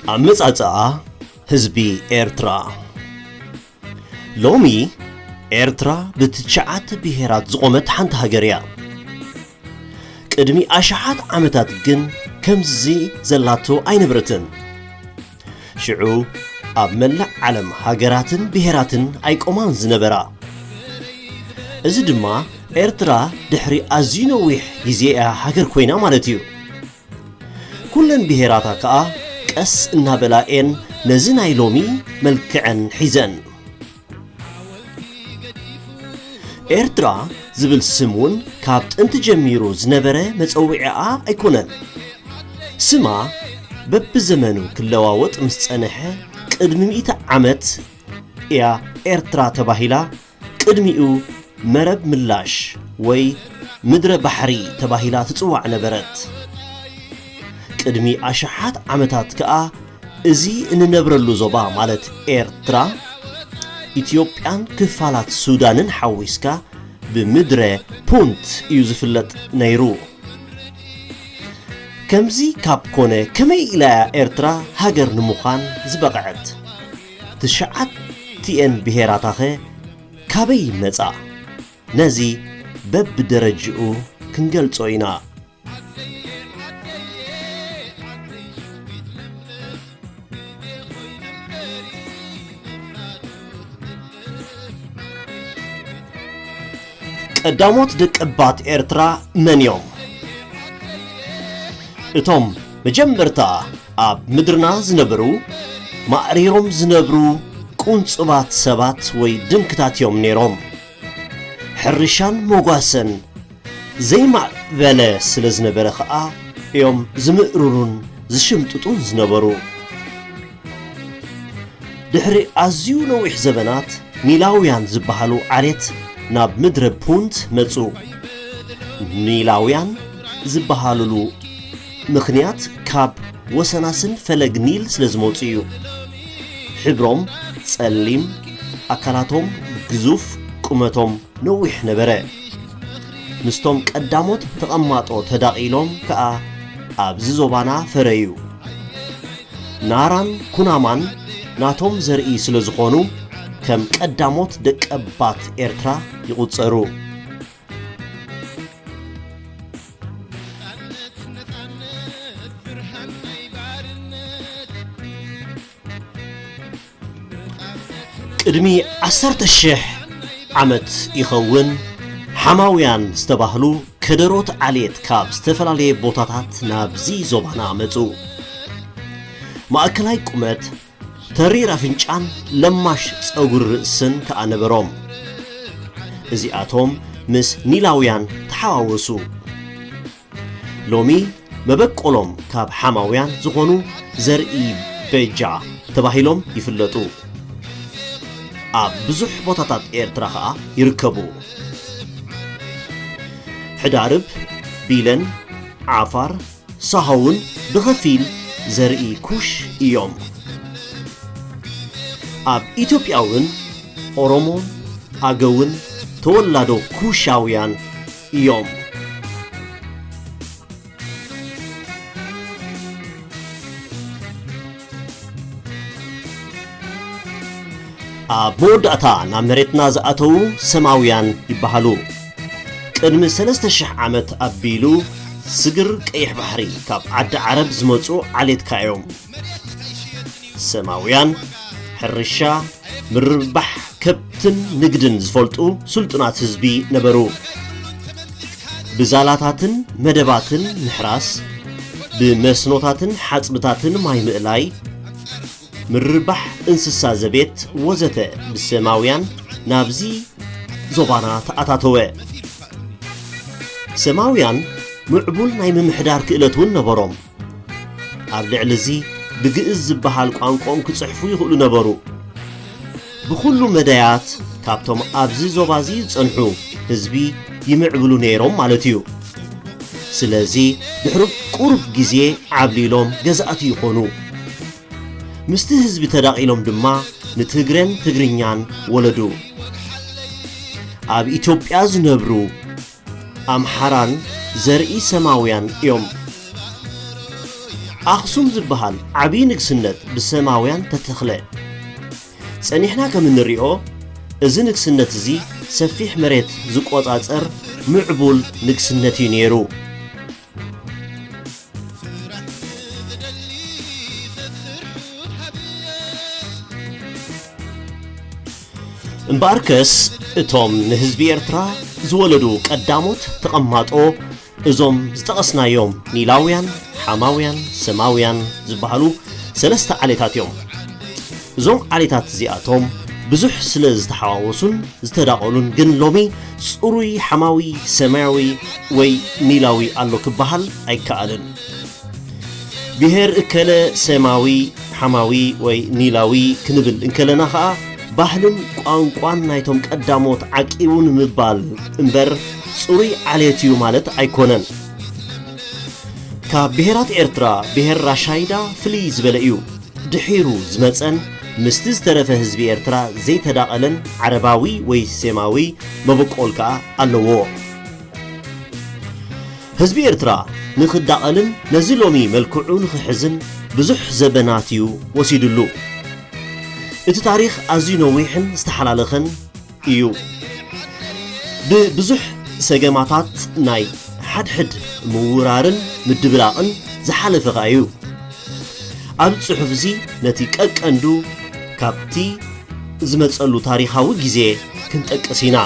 ኣመጻጽኣ ህዝቢ ኤርትራ። ሎሚ ኤርትራ ብትሽዓተ ብሄራት ዝቖመት ሓንቲ ሃገር እያ። ቅድሚ ኣሽሓት ዓመታት ግን ከምዚ ዘላቶ ኣይነበረትን። ሽዑ ኣብ መላእ ዓለም ሃገራትን ብሄራትን ኣይቆማን ዝነበራ። እዚ ድማ ኤርትራ ድሕሪ ኣዝዩ ነዊሕ ግዜ እያ ሃገር ኮይና ማለት እዩ። ኩለን ብሄራታ ከኣ ቀስ እናበላ እየን ነዚ ናይ ሎሚ መልክዐን ሒዘን። ኤርትራ ዝብል ስም እውን ካብ ጥንቲ ጀሚሩ ዝነበረ መጸውዒኣ ኣይኮነን። ስማ በብዘመኑ ክለዋወጥ ምስ ጸንሐ፣ ቅድሚ ሚእቲ ዓመት እያ ኤርትራ ተባሂላ፣ ቅድሚኡ መረብ ምላሽ ወይ ምድረ ባሕሪ ተባሂላ ትጽዋዕ ነበረት። ቅድሚ ኣሽሓት ዓመታት ከኣ እዚ እንነብረሉ ዞባ ማለት ኤርትራ፣ ኢትዮጵያን ክፋላት ሱዳንን ሓዊስካ ብምድረ ፑንት እዩ ዝፍለጥ ነይሩ። ከምዚ ካብ ኮነ ከመይ ኢላ እያ ኤርትራ ሃገር ንምዃን ዝበቕዐት? ትሽዓቲኤን ብሄራታኸ ካበይ መጻ? ነዚ በብደረጅኡ ክንገልጾ ኢና። ቀዳሞት ደቀባት ኤርትራ መን እዮም? እቶም መጀመርታ ኣብ ምድርና ዝነበሩ፣ ማዕሪሮም ዝነብሩ ቁንጽባት ሰባት ወይ ድንክታት እዮም ነይሮም። ሕርሻን መጓሰን ዘይማዕበለ ስለ ዝነበረ ኸኣ እዮም ዝምእርሩን ዝሽምጥጡን ዝነበሩ። ድሕሪ ኣዝዩ ነዊሕ ዘበናት፣ ኒላውያን ዝበሃሉ ዓሌት ናብ ምድረ ፑንት መጹ። ኒላውያን ዝበሃሉሉ ምኽንያት ካብ ወሰናስን ፈለግ ኒል ስለ ዝመጹ እዩ። ሕብሮም ጸሊም፣ ኣካላቶም ግዙፍ፣ ቁመቶም ነዊሕ ነበረ። ምስቶም ቀዳሞት ተቐማጦ ተዳቒሎም ከኣ ኣብዚ ዞባና ፈረዩ። ናራን ኩናማን ናቶም ዘርኢ ስለ ዝኾኑ፣ ከም ቀዳሞት ደቀባት ኤርትራ ይቑጸሩ። ቅድሚ ዓሰርተ ሽሕ ዓመት ይኸውን፣ ሓማውያን ዝተባህሉ ከደሮት ዓሌት ካብ ዝተፈላለየ ቦታታት ናብዚ ዞባና መጹ። ማእከላይ ቁመት፣ ተሪር ኣፍንጫን ለማሽ ጸጉሪ ርእስን ከኣ ነበሮም። እዚኣቶም ምስ ኒላውያን ተሓዋወሱ። ሎሚ መበቆሎም ካብ ሓማውያን ዝኾኑ ዘርኢ በጃ ተባሂሎም ይፍለጡ። ኣብ ብዙሕ ቦታታት ኤርትራ ኸኣ ይርከቡ። ሕዳርብ፣ ቢለን፣ ዓፋር፣ ሳሆውን ብኸፊል ዘርኢ ኩሽ እዮም። ኣብ ኢትዮጵያ እውን ኦሮሞን ኣገውን ተወላዶ ኩሻውያን እዮም። ኣብ መወዳእታ ናብ መሬትና ዝኣተዉ ሰማውያን ይበሃሉ። ቅድሚ ሰለስተ ሽሕ ዓመት ኣቢሉ ስግር ቀይሕ ባሕሪ ካብ ዓዲ ዓረብ ዝመጹ ዓሌትካ እዮም። ሰማውያን ሕርሻ፣ ምርባሕ ከብትን ንግድን ዝፈልጡ ስልጡናት ህዝቢ ነበሩ። ብዛላታትን መደባትን ምሕራስ፣ ብመስኖታትን ሓጽብታትን ማይ ምእላይ፣ ምርባሕ እንስሳ ዘቤት ወዘተ ብሰማውያን ናብዚ ዞባና ተኣታተወ። ሰማውያን ምዕቡል ናይ ምምሕዳር ክእለት እውን ነበሮም። ኣብ ልዕሊ እዚ ብግእዝ ዝበሃል ቋንቋኦም ክጽሕፉ ይኽእሉ ነበሩ። ብኹሉ መዳያት ካብቶም ኣብዚ ዞባ እዚ ዝጸንሑ ህዝቢ ይምዕብሉ ነይሮም ማለት እዩ። ስለዚ ድሕሪ ቁሩብ ግዜ ዓብሊሎም ገዛእቲ ይኾኑ። ምስቲ ህዝቢ ተዳቒሎም ድማ ንትግረን ትግርኛን ወለዱ። ኣብ ኢትዮጵያ ዝነብሩ ኣምሓራን ዘርኢ ሰማውያን እዮም። ኣኽሱም ዝበሃል ዓብዪ ንግስነት ብሰማውያን ተተኽለ። ጸኒሕና ከም እንሪኦ፣ እዚ ንግስነት እዚ ሰፊሕ መሬት ዝቆጻጸር ምዕቡል ንግስነት እዩ ነይሩ። እምበኣርከስ፣ እቶም ንህዝቢ ኤርትራ ዝወለዱ ቀዳሞት ተቐማጦ፣ እዞም ዝጠቐስናዮም ኒላውያን፣ ሓማውያን፣ ሰማውያን ዝበሃሉ ሰለስተ ዓሌታት እዮም። እዞም ዓሌታት እዚኣቶም ብዙሕ ስለ ዝተሓዋወሱን ዝተዳቐሉን፣ ግን ሎሚ ጽሩይ ሓማዊ፣ ሰማያዊ ወይ ኒላዊ ኣሎ ክበሃል ኣይከኣልን። ብሄር እከለ ሰማዊ፣ ሓማዊ ወይ ኒላዊ ክንብል እንከለና ኸኣ፣ ባህልን ቋንቋን ናይቶም ቀዳሞት ዓቂቡ ንምባል እምበር፣ ጽሩይ ዓሌት እዩ ማለት ኣይኮነን። ካብ ብሄራት ኤርትራ፣ ብሄር ራሻይዳ ፍልይ ዝበለ እዩ። ድሒሩ ዝመጸን ምስቲ ዝተረፈ ህዝቢ ኤርትራ ዘይተዳቐለን ዓረባዊ ወይ ሴማዊ መበቆል ከኣ ኣለዎ። ህዝቢ ኤርትራ ንኽዳቐልን ነዚ ሎሚ መልክዑ ንኽሕዝን ብዙሕ ዘበናት እዩ ወሲድሉ። እቲ ታሪኽ ኣዝዩ ነዊሕን ዝተሓላለኸን እዩ። ብብዙሕ ሰገማታት ናይ ሓድሕድ ምውራርን ምድብላቕን ዝሓለፈ ኸኣ እዩ። ኣብ ጽሑፍ እዚ ነቲ ቀቀንዱ ካብቲ ዝመጸሉ ታሪኻዊ ግዜ ክንጠቅስ ኢና።